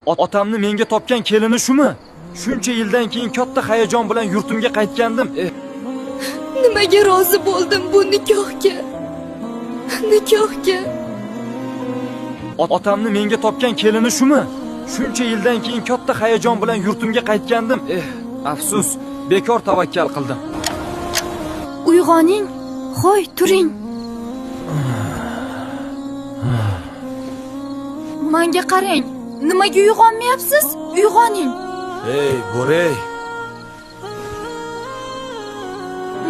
Otamni menga topgan kelini shumi? Shuncha yildan keyin katta hayajon bilan yurtimga qaytgandim. Nimaga rozi bo'ldim bu nikohga? Nikohga. Otamni menga topgan kelini shumi? Shuncha yildan keyin katta hayajon bilan yurtimga qaytgandim. Afsus, bekor tavakkal qildim. Uyg'oning, hoy turing. Menga qarang, nimaga uyg'onmayapsiz? Uyg'oning. Ey, bo'rey.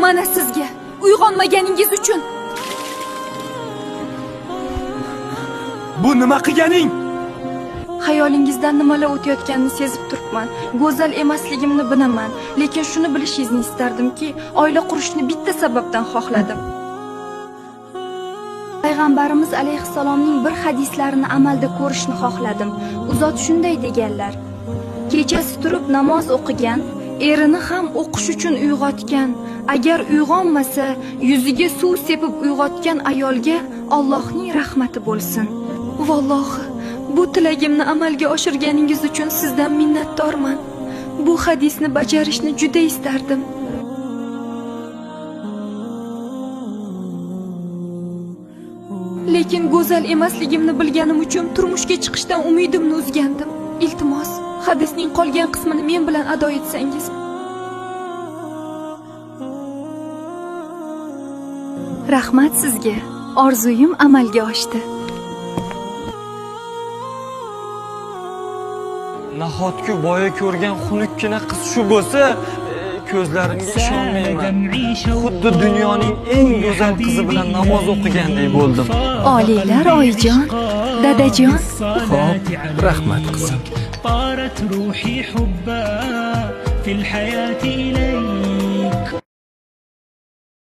Mana sizga, uyg'onmaganingiz uchun. Bu nima qilganing? Xayolingizdan nimalar o'tayotganini sezib turibman. Go'zal emasligimni bilaman, lekin shuni bilishingizni istardimki, oila qurishni bitta sababdan xohladim. Payg'ambarimiz alayhissalomning bir hadislarini amalda ko'rishni xohladim. U zot shunday deganlar: kechasi turib namoz o'qigan, erini ham o'qish uchun uyg'otgan, agar uyg'onmasa, yuziga suv sepib uyg'otgan ayolga Allohning rahmati bo'lsin. Vallohi, bu tilagimni amalga oshirganingiz uchun sizdan minnatdorman. Bu hadisni bajarishni juda istardim. Lekin go'zal emasligimni bilganim uchun turmushga chiqishdan umidimni uzgandim. Iltimos, hadisning qolgan qismini men bilan ado etsangiz. Rahmat sizga. Orzuyim amalga oshdi. Nahotki boya ko'rgan xunukkina qiz shu bo'lsa, ko'zlarimga ishonmayman. Xuddi dunyoning eng go'zal qizi bilan namoz o'qigandek bo'ldim. Oliylar oyijon, dadajon. Xo'p, rahmat qizim. طارت روحي حبا في الحياة إلى